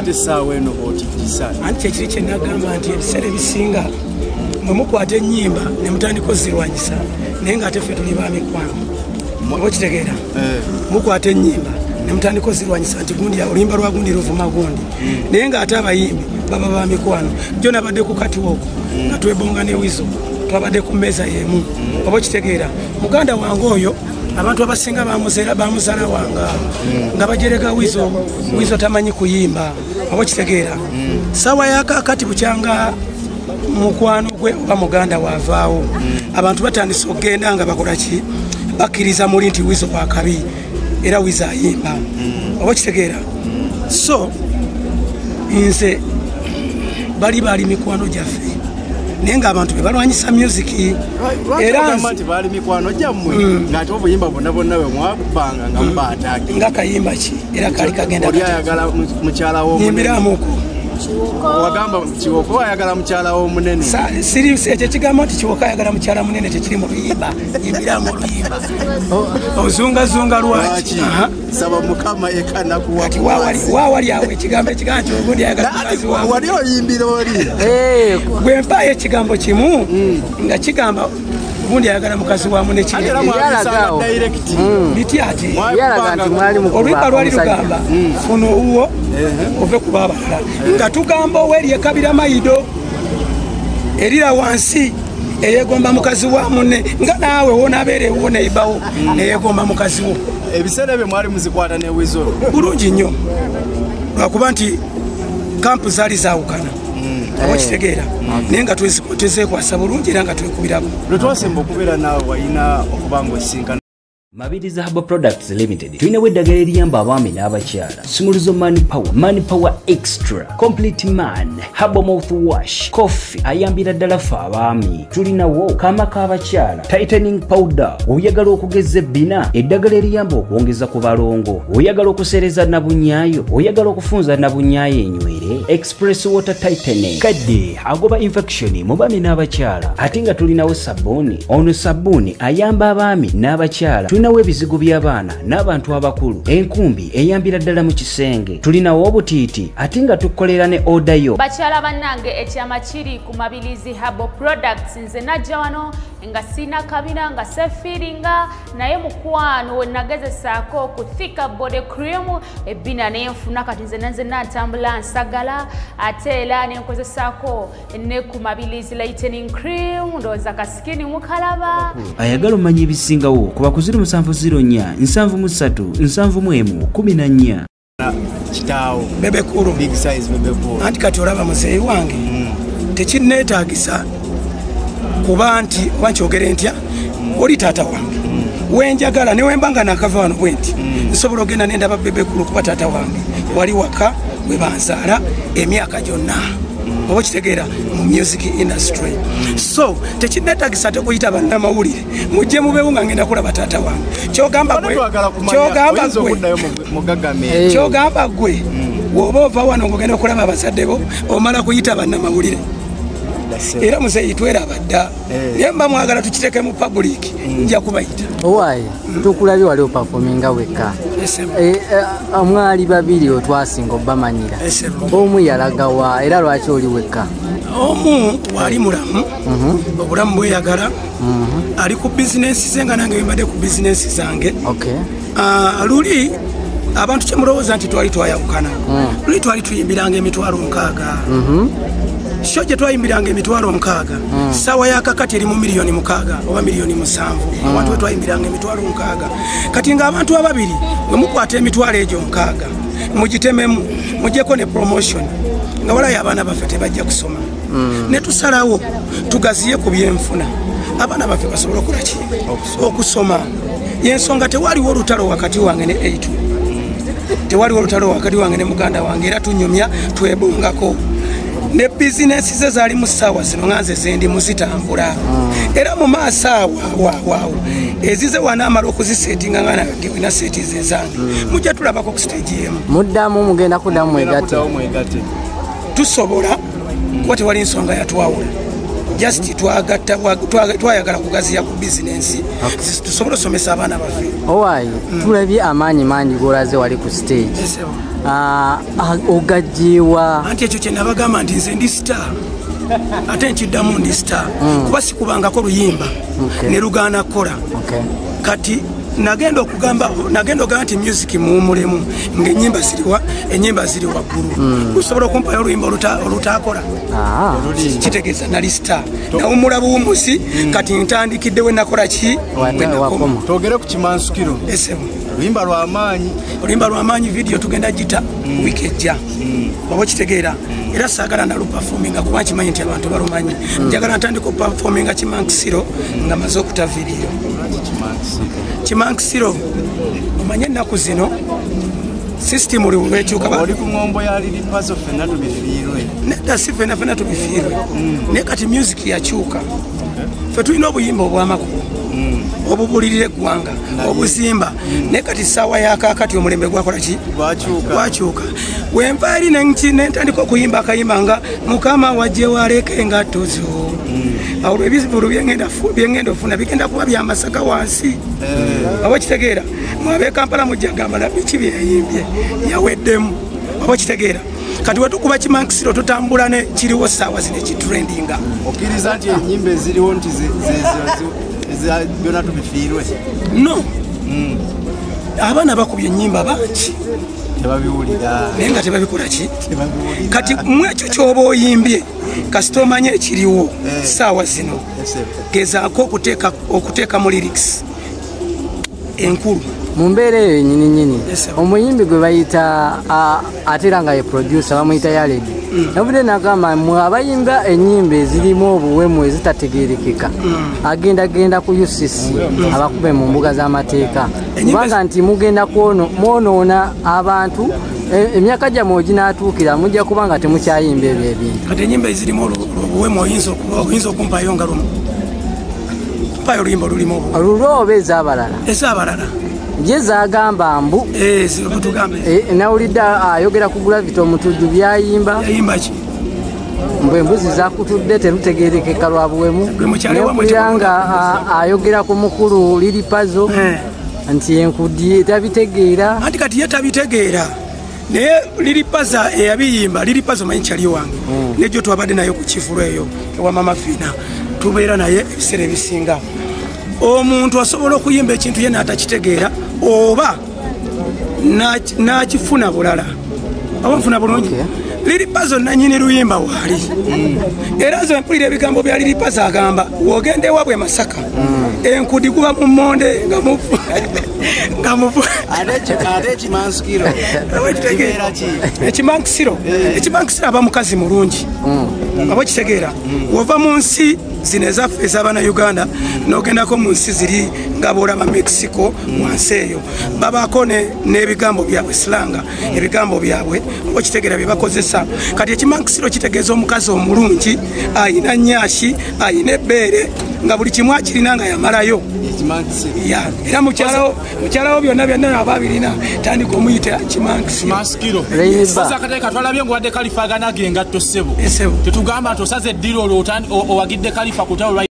Ate essaawa eno bw'otigisa. Anti kyekiri kye nagamba nti ebiseera ebisinga mwe mukwata ennyimba ne mutandika ozirwanyisa, naye ng'ate ffe tuli ba mikwano. Oba okitegeera? Mukwata ennyimba ne mutandika ozirwanyisa nti gundi oluyimba lwa gundi luvuma gundi, naye ng'ate abayimbi baba ba mikwano. Jo nabadde ku catwalk nga twebonga ne Weasel, twabadde ku mmeeza y'emu. Oba okitegeera? Muganda wange oyo abantu abasinga bamuzala wanga nga bajerega Weasel, Weasel tamanyi kuyimba. Oba okitegeera? Sawa yakakati bukyanga mukwano gwe oba muganda waavaawo, abantu batandise okugenda nga bakola ki, bakkiriza muli nti Weasel wakabi era Weasel ayimba. Oba okitegeera? So nze bali mikwano gyaffe, naye ng'abantu be balwanyisa music. Era nti baali mikwano gyammwe ng'ate obuyimba bwonna bwonna bwe mwakubanga nga mubaataaki. Nga kayimba ki era kali kagenda oli ayagala mukyala w'omunene. Nyimbiramuko. Wagamba Kiwoko ayagala mukyala w'omunene. Siri ekyo ekigambo nti Kiwoko ayagala mukyala munene tekiri mu luyimba. Nyimbiramu oluyimba. Ozungazunga lwaki? Saba Mukama eka nakuwa. Kati wawali awo ekigambo ekigambo nti ogundi ayagala mukazi wawe. Wali oyimbira oli. Gwe mpaayo ekigambo kimu nga kigamba gundi ayagala mukazi wa munne kiri. Biti ati oluyimba lwali lugamba funa owuwo ove kuba abalala, nga tugamba oweri ekabira mayido erira wansi eyegomba mukazi wa munne, nga naawe wonaabeera ewuwo neibawo neyegomba mukazi wo. Ebiseera ebyo mwali muzikwata ne Weasel bulungi nnyo, lwakuba nti kampu zaali zaawukana. Oba okitegeera? Naye nga twezeekwasa bulungi era nga twekubirako. Lwe twasemba okubeera naawe walina okuba ng'osinkana. Mabirizi Herbal Products Limited tulinawo eddagala eriyamba abaami n'abakyala. Sumuluzo Man Power, Man Power Extra, Complete Man, Herbal Mouthwash, Coffee ayambira ddala ffe abaami. Tulinawo kaama k'abakyala, Tightening Powder, oyagala okugeza ebbina, eddagala eriyamba okwongeza ku balongo, oyagala okuseereza nabunyaayo, oyagala okufunza nabunyaayo enywere, Express Water Tightening, kadde agoba infection mu baami n'abakyala. Ate nga tulinawo sabbuuni, ono sabbuuni ayamba abaami n'abakyala. Tulinawo ebizigo by'abaana n'abantu abakulu, enkumbi eyambira ddala mu kisenge. Tulinawo obutiiti ate nga tukolera ne order yo. Bakyala bannange, ekyama kiri ku Mabirizi Herbal Products. Nze najja wano nga sina kabina, nga sefiiringa, naye mukwano we nagezesaako ku Thicker Body Cream ebbina nenfuna. Kati nze nze ntambula nsagala, ate era nenkozesaako ne ku Mabirizi Lightening Cream, ndowooza kasikini mukalaba. Ayagala omanya ebisingawo kuba ku 0704 73 71 14. Kitaawo Bebe Cool, big size Bebe Cool. Anti kati olaba muzeeyi wange tekinneetaagisa kuba nti oba nkyogere ntya, oli taata wange wenjagala newemba nga nakava wano bwe nti nsobola ogenda nendaba Bebe Cool kuba taata wange wali waka we banzaala emyaka gyonna. Oba okitegeera? Mu music industry. So tekinneetaagisa ate okuyita bannamawulire mujje mubeewo nga ngenda kulaba taata wange. Kyogamba gwe, kyogamba gwe, kyogamba gwe bw'oba ova wano ng'ogenda okulaba abazadde bo omala kuyita bannamawulire. Era muzeeyi tweraba dda, naye mba mwagala tukiteeke mu public nja kubayita. Owaaye tukulabye wali opafominga wekka, mwali babiri otwasinga obbamanyira, omu yalagawa era lwaki oli wekka? Omu wali mulamu, obulamu bweyagala, ali ku bizinensi ze nga nange mbadde ku bizinensi zange. Luli abantu kyemulowooza nti twali twayawukana, luli twali tuyimbiranga 60,000. Sho gye twayimbiranga 60,000, ssaawa ya kakati eri mu 6,000,000 oba 7,000,000. Abantu bwe twayimbiranga 60,000, kati ng'abantu ababiri bwe mukwata 60,000 mugitememu muggyeko ne promotion, nga walayo abaana baffe tebajja kusoma. Ne tusalawo tugaziye ku byenfuna abaana baffe basobole okukola ki? Okusoma. Yensonga tewaliwo olutalo wakati wange ne A2, tewaliwo olutalo wakati wange ne muganda wange, era tunyumya twebongako. Ne bizinensi ze zaali mu ssaawa zino nga nze zendi muzitambula, era mu maaso awo awo ezize wanaamala okuziseetinga nga nange wena seeti ze zange, mujja tulabako ku stage emu. Muddamu mugenda kuddamu mwegatte? Tusobola kuba tewali nsonga yatwawula. Just twagatta, twayagala kugaziya ku bizinensi tusobole osomesa abaana baffe. Owaayi, tulabye amaanyi mangi g'olaze wali ku stage. Ogaggiwa? Anti ekyo kye nabagamba nti nze ndi star, ate nkiddamu ndi star, kuba sikubangako luyimba ne lugaana kukola. Kati nagenda okugamba, nagenda ogamba nti music muwumulemu, ng'ennyimba ziriwa, ennyimba ziri waggulu. Osobola okumpayo oluyimba olutaakola? Kitegeeza nali star, nawummula buwummuzi. Kati ntandikidde we nakola ki, we nakoma. Twogere ku Kimansukiro. Oluyimba lw'amaanyi. Oluyimba lw'amaanyi, video tugenda gita wiiki ejja, oba okitegeera. Era saagala naluperforminga kuba nkimanyi nti abantu balumanyi. Njagala ntandika okuperforminga Kimansiro nga maze okuta video. Kimansiro, omanye ennaku zino system uli lwekyuka. Oli ku ngombo ya Lili Pazo, ffenna tubifiirwe. Nedda, si ffenna, ffenna tubifiirwe, naye kati music yakyuka. Ffe tulina obuyimba obw'amakulu obubulirira eggwanga, obuzimba, naye kati ssaawa yakakati omulembe gwakola ki? Gwakyuka. Wenva eri nentandika okuyimba akayimba nga Mukama wajje waleka engatto zo, awo ebizibulu byengenda ofuna bigenda kuba byamasaka wansi, oba kitegeera. Mwabe Kampala mujja gamba biki byeyayimbye, yaweddemu, oba kitegeera. Kati wetukuba Kimansiro tutambula ne kiriwo ssaawa zino ekitrendinga. Okkiriza nti ennyimba eziriwo nti byonna tubifiirwe? No, abaana bakubye ennyimba bangi tebabiwulira, naye nga tebabikola ki. Kati mu ekyo ky'oba oyimbye, kasita omanye ekiriwo ssaawa zino, gezaako okuteeka mu lyrics enkulu. Mu mbeera eyo yennyini nnyini, omuyimbi gwe bayita, ate era nga ye producer, bamuyita Yaledi, navudde nagamba mwe abayimba ennyimba ezirimu obuwemu ezitategeerekeka, agendagenda ku UCC abakube mu mbuga z'amateeka, kubanga nti mugenda mwonoona abantu, emyaka gyammwe oginaatuukira mujja kuba nga temukyayimba ebyo ebintu. Kati ennyimba ezirimu obuwemu oyinza okumpayo nga lumu? Mpayo oluyimba olulimu obuwemu. Olulwo oba ez'abalala? Ez'abalala. Ye zaagamba mbu nawulidde ayogera ku Gravity Omutujju byayimba mbu embuzi zakutudde terutegeerekeka lwa buwemu. Nempulira nga ayogera ku mukulu Lili Pazo nti enkudi tabitegeera. Anti kati ye tabitegeera, naye Lili Pazo eyabiyimba, Lili Pazo manyi kyali wange, nejjo twabadde naye ku kifulo eyo ewa Mama Fina, tubeera naye ebiseera ebisinga. Omuntu asobola okuyimba ekintu ye n'atakitegeera oba n'akifuna bulala, oba nfuna bulungi. Lili Pazo nannyini luyimba waali, era nze mpulira ebigambo bya Lili Pazo agamba wogenda ewaabwe Masaka enkudi guba mu mmonde nga mufu nga mufu. Ate Ekimansukiro Ekimansiro, Ekimansiro aba mukazi mulungi, oba kitegeera. Wova mu nsi zino ezaffe ez'abannayuganda n'ogendako mu nsi ziri nga bw'olaba Mexico wansi eyo, babaako n'ebigambo byabwe, silanga ebigambo byabwe, oba kitegeera, bye bakozesa. Kati Ekimansiro kitegeeza omukazi omulungi ayina nyashi, ayina ebbeere, nga buli kimu akirina nga yamalayo. Era mukyalawo byonna byonna aba abirina, tandika omuyita Kimansiro. Akateeka twalabye ng'owadde Kalifa aganaga engatto ssebo, tetugamba nti osaze eddiiro olwo owagidde Kalifa ku lutalo.